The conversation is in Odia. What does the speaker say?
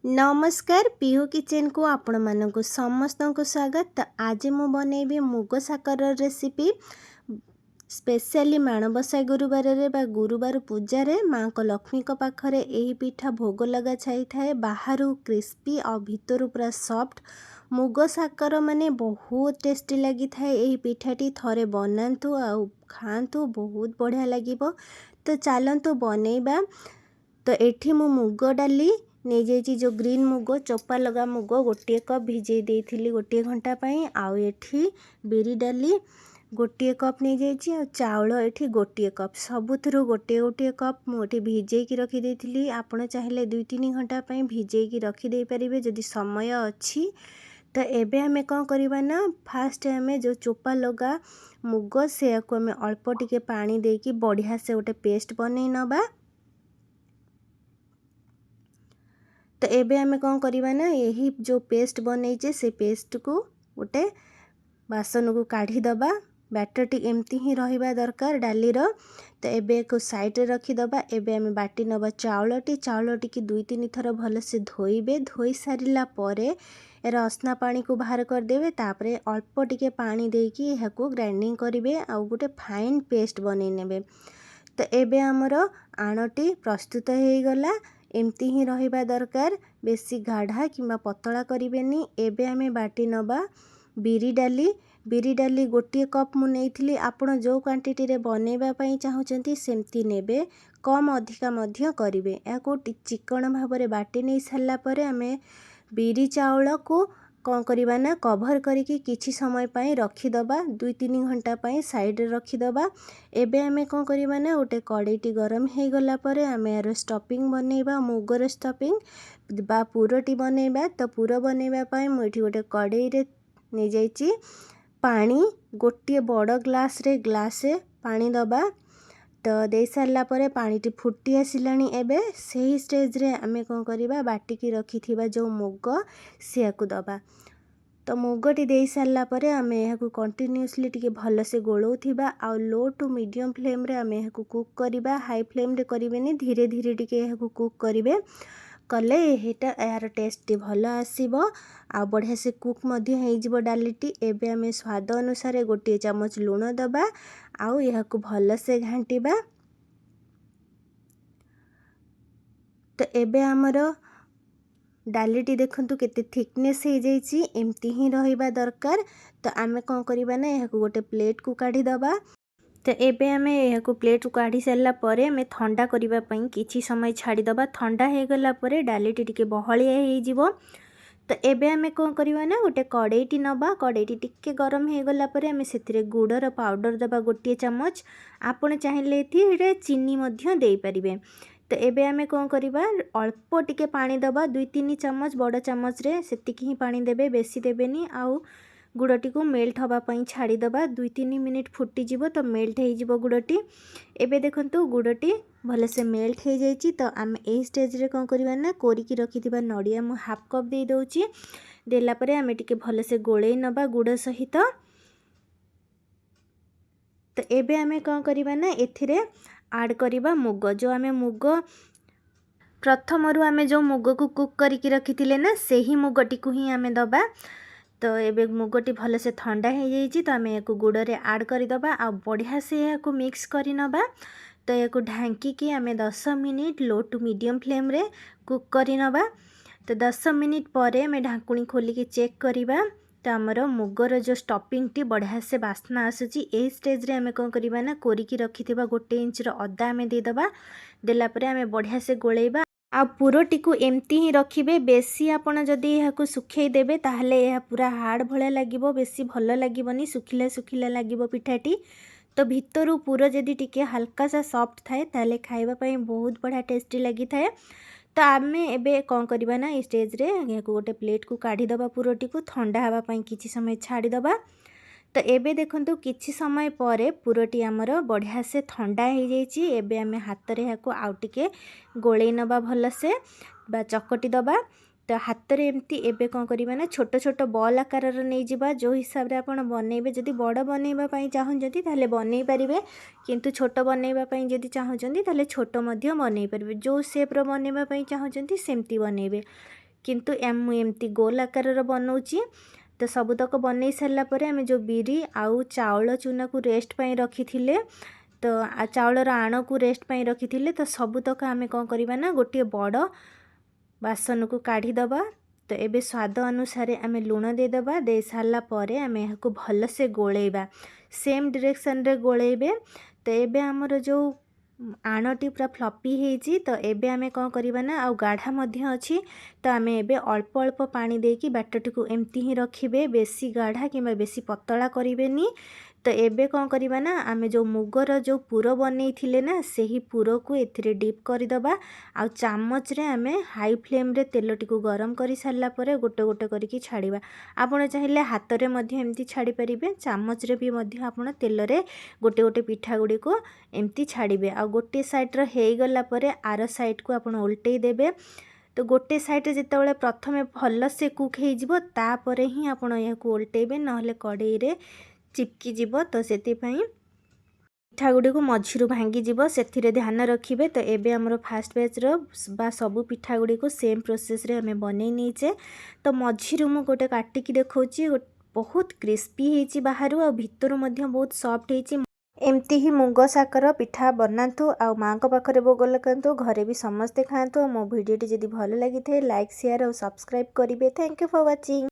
ନମସ୍କାର, ପିହୁ କିଚେନକୁ ଆପଣମାନଙ୍କୁ ସମସ୍ତଙ୍କୁ ସ୍ୱାଗତ। ତ ଆଜି ମୁଁ ବନେଇବି ମୁଗ ସାକରର ରେସିପି। ସ୍ପେଶାଲି ମାଣବସା ଗୁରୁବାରରେ ବା ଗୁରୁବାର ପୂଜାରେ ମା'ଙ୍କ ଲକ୍ଷ୍ମୀଙ୍କ ପାଖରେ ଏହି ପିଠା ଭୋଗ ଲଗା ଯାଇଥାଏ। ବାହାରୁ କ୍ରିସ୍ପି ଆଉ ଭିତରୁ ପୁରା ସଫ୍ଟ ମୁଗ ସାକର, ମାନେ ବହୁତ ଟେଷ୍ଟି ଲାଗିଥାଏ। ଏହି ପିଠାଟି ଥରେ ବନାନ୍ତୁ ଆଉ ଖାଆନ୍ତୁ, ବହୁତ ବଢ଼ିଆ ଲାଗିବ। ତ ଚାଲନ୍ତୁ ବନେଇବା। ତ ଏଠି ମୁଁ ମୁଗ ଡାଲି ନେଇଯାଇଛି, ଯେଉଁ ଗ୍ରୀନ୍ ମୁଗ, ଚୋପା ଲଗା ମୁଗ 1 କପ୍ ଭିଜେଇ ଦେଇଥିଲି 1 ଘଣ୍ଟା ପାଇଁ। ଆଉ ଏଠି ବିରି ଡାଲି 1 କପ୍ ନେଇଯାଇଛି ଆଉ ଚାଉଳ ଏଠି 1 କପ୍। ସବୁଥିରୁ ଗୋଟିଏ ଗୋଟିଏ କପ୍ ମୁଁ ଏଠି ଭିଜେଇକି ରଖିଦେଇଥିଲି। ଆପଣ ଚାହିଁଲେ 2-3 ଘଣ୍ଟା ପାଇଁ ଭିଜେଇକି ରଖିଦେଇପାରିବେ ଯଦି ସମୟ ଅଛି। ତ ଏବେ ଆମେ କ'ଣ କରିବା ନା, ଫାଷ୍ଟ ଆମେ ଯେଉଁ ଚୋପା ଲଗା ମୁଗ ସେୟାକୁ ଆମେ ଅଳ୍ପ ଟିକେ ପାଣି ଦେଇକି ବଢ଼ିଆ ସେ ଗୋଟେ ପେଷ୍ଟ ବନେଇ ନେବା। ତ ଏବେ ଆମେ କ'ଣ କରିବା ନା, ଏହି ଯେଉଁ ପେଷ୍ଟ ବନେଇଛେ ସେ ପେଷ୍ଟକୁ ଗୋଟେ ବାସନକୁ କାଢ଼ିଦେବା। ବ୍ୟାଟରଟି ଏମିତି ହିଁ ରହିବା ଦରକାର ଡାଲିର। ତ ଏବେ ଏକୁ ସାଇଡ଼ରେ ରଖିଦେବା। ଏବେ ଆମେ ବାଟି ନେବା ଚାଉଳଟି। ଚାଉଳଟିକି 2-3 ଥର ଭଲସେ ଧୋଇବେ। ଧୋଇ ସାରିଲା ପରେ ଏର ଅସନା ପାଣିକୁ ବାହାର କରିଦେବେ। ତାପରେ ଅଳ୍ପ ଟିକେ ପାଣି ଦେଇକି ଏହାକୁ ଗ୍ରାଇଣ୍ଡିଙ୍ଗ କରିବେ ଆଉ ଗୋଟେ ଫାଇନ୍ ପେଷ୍ଟ ବନେଇ ନେବେ। ତ ଏବେ ଆମର ଆଣଟି ପ୍ରସ୍ତୁତ ହେଇଗଲା। ଏମିତି ହିଁ ରହିବା ଦରକାର, ବେଶୀ ଗାଢ଼ା କିମ୍ବା ପତଳା କରିବେନି। ଏବେ ଆମେ ବାଟି ନେବା ବିରି ଡାଲି। ବିରି ଡାଲି 1 କପ୍ ମୁଁ ନେଇଥିଲି। ଆପଣ ଯେଉଁ କ୍ୱାଣ୍ଟିଟିରେ ବନେଇବା ପାଇଁ ଚାହୁଁଛନ୍ତି ସେମିତି ନେବେ, କମ୍ ଅଧିକା ମଧ୍ୟ କରିବେ। ଏହାକୁ ଚିକଣ ଭାବରେ ବାଟି ନେଇ ସାରିଲା ପରେ ଆମେ ବିରି ଚାଉଳକୁ କ'ଣ କରିବା ନା, କଭର୍ କରିକି କିଛି ସମୟ ପାଇଁ ରଖିଦେବା, 2-3 ଘଣ୍ଟା ପାଇଁ ସାଇଡ଼୍ରେ ରଖିଦେବା। ଏବେ ଆମେ କ'ଣ କରିବା ନା, ଗୋଟେ କଡ଼େଇଟି ଗରମ ହେଇଗଲା ପରେ ଆମେ ଏହାର ଷ୍ଟଫିଂ ବନେଇବା, ମୁଗର ଷ୍ଟଫିଂ ବା ପୁରଟି ବନେଇବା। ତ ପୁର ବନେଇବା ପାଇଁ ମୁଁ ଏଠି ଗୋଟେ କଡ଼େଇରେ ନେଇଯାଇଛି ପାଣି। 1 ବଡ଼ ଗ୍ଲାସ୍ରେ ଗ୍ଲାସେ ପାଣି ଦେବା। ତ ଦେଇସାରିଲା ପରେ ପାଣିଟି ଫୁଟି ଆସିଲାଣି। ଏବେ ସେହି ଷ୍ଟେଜ୍ରେ ଆମେ କ'ଣ କରିବା, ବାଟିକି ରଖିଥିବା ଯେଉଁ ମୁଗ ସେୟାକୁ ଦେବା। ତ ମୁଗଟି ଦେଇସାରିଲା ପରେ ଆମେ ଏହାକୁ କଣ୍ଟିନ୍ୟୁଅସଲି ଟିକେ ଭଲସେ ଗୋଳଉଥିବା ଆଉ ଲୋ ଟୁ ମିଡ଼ିୟମ୍ ଫ୍ଲେମ୍ରେ ଆମେ ଏହାକୁ କୁକ୍ କରିବା। ହାଇ ଫ୍ଲେମ୍ରେ କରିବେନି, ଧୀରେ ଧୀରେ ଟିକେ ଏହାକୁ କୁକ୍ କରିବେ। କଲେ ଏଇଟା ଏହାର ଟେଷ୍ଟଟି ଭଲ ଆସିବ ଆଉ ବଢ଼ିଆ ସେ କୁକ୍ ମଧ୍ୟ ହେଇଯିବ ଡାଲିଟି। ଏବେ ଆମେ ସ୍ୱାଦ ଅନୁସାରେ 1 ଚାମଚ ଲୁଣ ଦେବା ଆଉ ଏହାକୁ ଭଲସେ ଘାଣ୍ଟିବା। ତ ଏବେ ଆମର ଡାଲିଟି ଦେଖନ୍ତୁ କେତେ ଥିକନେସ୍ ହେଇଯାଇଛି, ଏମିତି ହିଁ ରହିବା ଦରକାର। ତ ଆମେ କ'ଣ କରିବା ନା, ଏହାକୁ ଗୋଟେ ପ୍ଲେଟ୍କୁ କାଢ଼ିଦେବା। ତ ଏବେ ଆମେ ଏହାକୁ ପ୍ଲେଟ୍କୁ କାଢ଼ି ସାରିଲା ପରେ ଆମେ ଥଣ୍ଡା କରିବା ପାଇଁ କିଛି ସମୟ ଛାଡ଼ିଦେବା। ଥଣ୍ଡା ହେଇଗଲା ପରେ ଡାଲିଟି ଟିକେ ବହଳିଆ ହେଇଯିବ। ତ ଏବେ ଆମେ କ'ଣ କରିବା ନା, ଗୋଟେ କଡ଼େଇଟି ନେବା। କଡ଼େଇଟି ଟିକେ ଗରମ ହେଇଗଲା ପରେ ଆମେ ସେଥିରେ ଗୁଡ଼ର ପାଉଡ଼ର ଦେବା 1 ଚାମଚ। ଆପଣ ଚାହିଁଲେ ଏଥିରେ ଚିନି ମଧ୍ୟ ଦେଇପାରିବେ। ତ ଏବେ ଆମେ କ'ଣ କରିବା, ଅଳ୍ପ ଟିକେ ପାଣି ଦେବା, 2-3 ଚାମଚ ବଡ଼ ଚାମଚରେ ସେତିକି ହିଁ ପାଣି ଦେବେ, ବେଶୀ ଦେବେନି। ଆଉ ଗୁଡ଼ଟିକୁ ମେଲ୍ଟ ହେବା ପାଇଁ ଛାଡ଼ିଦେବା। 2-3 ମିନିଟ୍ ଫୁଟିଯିବ ତ ମେଲ୍ଟ ହେଇଯିବ ଗୁଡ଼ଟି। ଏବେ ଦେଖନ୍ତୁ ଗୁଡ଼ଟି ଭଲସେ ମେଲ୍ଟ ହେଇଯାଇଛି। ତ ଆମେ ଏହି ଷ୍ଟେଜ୍ରେ କ'ଣ କରିବା ନା, କୋରିକି ରଖିଥିବା ନଡ଼ିଆ ମୁଁ ହାଫ୍ କପ୍ ଦେଇଦେଉଛି। ଦେଲା ପରେ ଆମେ ଟିକେ ଭଲସେ ଗୋଳେଇ ନେବା ଗୁଡ଼ ସହିତ। ତ ଏବେ ଆମେ କ'ଣ କରିବା ନା, ଏଥିରେ ଆଡ଼୍ କରିବା ମୁଗ। ଯେଉଁ ଆମେ ମୁଗ ପ୍ରଥମରୁ ଆମେ ଯେଉଁ ମୁଗକୁ କୁକ୍ କରିକି ରଖିଥିଲେ ନା, ସେହି ମୁଗଟିକୁ ହିଁ ଆମେ ଦେବା। ତ ଏବେ ମୁଗଟି ଭଲସେ ଥଣ୍ଡା ହେଇଯାଇଛି, ତ ଆମେ ଏହାକୁ ଗୁଡ଼ରେ ଆଡ଼୍ କରିଦେବା ଆଉ ବଢ଼ିଆ ସେ ଏହାକୁ ମିକ୍ସ କରିନେବା। ତ ଏହାକୁ ଢାଙ୍କିକି ଆମେ 10 ମିନିଟ୍ ଲୋ ଟୁ ମିଡ଼ିୟମ୍ ଫ୍ଲେମ୍ରେ କୁକ୍ କରିନେବା। ତ 10 ମିନିଟ୍ ପରେ ଆମେ ଢାଙ୍କୁଣୀ ଖୋଲିକି ଚେକ୍ କରିବା। ତ ଆମର ମୁଗର ଯେଉଁ ଷ୍ଟଫିଂଟି ବଢ଼ିଆ ସେ ବାସ୍ନା ଆସୁଛି। ଏହି ଷ୍ଟେଜ୍ରେ ଆମେ କ'ଣ କରିବା ନା, କୋରିକି ରଖିଥିବା 1 ଇଞ୍ଚର ଅଦା ଆମେ ଦେଇଦେବା। ଦେଲା ପରେ ଆମେ ବଢ଼ିଆ ସେ ଗୋଳେଇବା ଆଉ ପୁରଟିକୁ ଏମିତି ହିଁ ରଖିବେ। ବେଶୀ ଆପଣ ଯଦି ଏହାକୁ ଶୁଖେଇ ଦେବେ ତାହେଲେ ଏହା ପୁରା ହାର୍ଡ଼ ଭଳିଆ ଲାଗିବ, ବେଶୀ ଭଲ ଲାଗିବନି, ଶୁଖିଲା ଶୁଖିଲା ଲାଗିବ ପିଠାଟି। ତ ଭିତରୁ ପୁର ଯଦି ଟିକେ ହାଲକା ସା ସଫ୍ଟ ଥାଏ ତାହେଲେ ଖାଇବା ପାଇଁ ବହୁତ ବଢ଼ିଆ ଟେଷ୍ଟି ଲାଗିଥାଏ। ତ ଆମେ ଏବେ କ'ଣ କରିବା ନା, ଏଇ ଷ୍ଟେଜ୍ରେ ଏହାକୁ ଗୋଟେ ପ୍ଲେଟ୍କୁ କାଢ଼ିଦେବା, ପୁରଟିକୁ ଥଣ୍ଡା ହେବା ପାଇଁ କିଛି ସମୟ ଛାଡ଼ିଦେବା। ତ ଏବେ ଦେଖନ୍ତୁ କିଛି ସମୟ ପରେ ପୁରଟି ଆମର ବଢ଼ିଆ ସେ ଥଣ୍ଡା ହେଇଯାଇଛି। ଏବେ ଆମେ ହାତରେ ଏହାକୁ ଆଉ ଟିକେ ଗୋଳେଇ ନେବା ଭଲସେ ବା ଚକଟି ଦେବା। ତ ହାତରେ ଏମିତି ଏବେ କ'ଣ କରିବା ନା, ଛୋଟ ଛୋଟ ବଲ୍ ଆକାରର ନେଇଯିବା। ଯେଉଁ ହିସାବରେ ଆପଣ ବନେଇବେ, ଯଦି ବଡ଼ ବନେଇବା ପାଇଁ ଚାହୁଁଛନ୍ତି ତାହେଲେ ବନେଇ ପାରିବେ, କିନ୍ତୁ ଛୋଟ ବନେଇବା ପାଇଁ ଯଦି ଚାହୁଁଛନ୍ତି ତାହେଲେ ଛୋଟ ମଧ୍ୟ ବନେଇ ପାରିବେ। ଯେଉଁ ସେପ୍ର ବନେଇବା ପାଇଁ ଚାହୁଁଛନ୍ତି ସେମିତି ବନେଇବେ। କିନ୍ତୁ ମୁଁ ଏମିତି ଗୋଲ ଆକାରର ବନାଉଛି। ତ ସବୁତକ ବନେଇ ସାରିଲା ପରେ ଆମେ ଯେଉଁ ବିରି ଆଉ ଚାଉଳ ଚୁନାକୁ ରେଷ୍ଟ ପାଇଁ ରଖିଥିଲେ, ତ ଚାଉଳର ଆଣକୁ ରେଷ୍ଟ ପାଇଁ ରଖିଥିଲେ, ତ ସବୁତକ ଆମେ କ'ଣ କରିବା ନା ଗୋଟିଏ ବଡ଼ ବାସନକୁ କାଢ଼ିଦେବା। ତ ଏବେ ସ୍ୱାଦ ଅନୁସାରେ ଆମେ ଲୁଣ ଦେଇଦେବା। ଦେଇ ସାରିଲା ପରେ ଆମେ ଏହାକୁ ଭଲସେ ଗୋଳେଇବା, ସେମ୍ ଡିରେକ୍ସନରେ ଗୋଳେଇବେ। ତ ଏବେ ଆମର ଯେଉଁ ଆଣଟି ପୁରା ଫ୍ଲପି ହେଇଛି। ତ ଏବେ ଆମେ କ'ଣ କରିବା ନା, ଆଉ ଗାଢ଼ା ମଧ୍ୟ ଅଛି, ତ ଆମେ ଏବେ ଅଳ୍ପ ଅଳ୍ପ ପାଣି ଦେଇକି ବ୍ୟାଟରଟିକୁ ଏମିତି ହିଁ ରଖିବେ। ବେଶୀ ଗାଢ଼ା କିମ୍ବା ବେଶୀ ପତଳା କରିବେନି। ତ ଏବେ କ'ଣ କରିବା ନା, ଆମେ ଯେଉଁ ମୁଗର ଯେଉଁ ପୁର ବନେଇଥିଲେ ନା, ସେହି ପୁରକୁ ଏଥିରେ ଡିପ୍ କରିଦେବା। ଆଉ ଚାମଚରେ ଆମେ ହାଇ ଫ୍ଲେମ୍ରେ ତେଲଟିକୁ ଗରମ କରିସାରିଲା ପରେ ଗୋଟେ ଗୋଟେ କରିକି ଛାଡ଼ିବା। ଆପଣ ଚାହିଁଲେ ହାତରେ ମଧ୍ୟ ଏମିତି ଛାଡ଼ିପାରିବେ, ଚାମଚରେ ବି ମଧ୍ୟ ଆପଣ ତେଲରେ ଗୋଟେ ଗୋଟେ ପିଠା ଗୁଡ଼ିକୁ ଏମିତି ଛାଡ଼ିବେ। ଆଉ ଗୋଟିଏ ସାଇଡ଼୍ର ହେଇଗଲା ପରେ ଆର ସାଇଡ଼୍କୁ ଆପଣ ଓଲଟେଇ ଦେବେ। ତ ଗୋଟେ ସାଇଡ଼୍ରେ ଯେତେବେଳେ ପ୍ରଥମେ ଭଲସେ କୁକ୍ ହେଇଯିବ, ତାପରେ ହିଁ ଆପଣ ଏହାକୁ ଓଲଟେଇବେ, ନହେଲେ କଡ଼େଇରେ ଚିପକି ଯିବ। ତ ସେଥିପାଇଁ ପିଠା ଗୁଡ଼ିକୁ ମଝିରୁ ଭାଙ୍ଗିଯିବ, ସେଥିରେ ଧ୍ୟାନ ରଖିବେ। ତ ଏବେ ଆମର ଫାଷ୍ଟ ବ୍ୟାଚ୍ର ବା ସବୁ ପିଠା ଗୁଡ଼ିକୁ ସେମ୍ ପ୍ରୋସେସ୍ରେ ଆମେ ବନେଇ ନେଇଛେ। ତ ମଝିରୁ ମୁଁ ଗୋଟେ କାଟିକି ଦେଖାଉଛି। ବହୁତ କ୍ରିସ୍ପି ହେଇଛି ବାହାରୁ ଆଉ ଭିତରୁ ମଧ୍ୟ ବହୁତ ସଫ୍ଟ ହେଇଛି। ଏମିତି ହିଁ ମୁଗ ଶାକର ପିଠା ବନାନ୍ତୁ ଆଉ ମାଆଙ୍କ ପାଖରେ ଭୋଗ ଲଗାନ୍ତୁ, ଘରେ ବି ସମସ୍ତେ ଖାଆନ୍ତୁ। ଆଉ ମୋ ଭିଡ଼ିଓଟି ଯଦି ଭଲ ଲାଗିଥାଏ, ଲାଇକ୍, ସେୟାର ଆଉ ସବସ୍କ୍ରାଇବ୍ କରିବେ। Thank you for watching.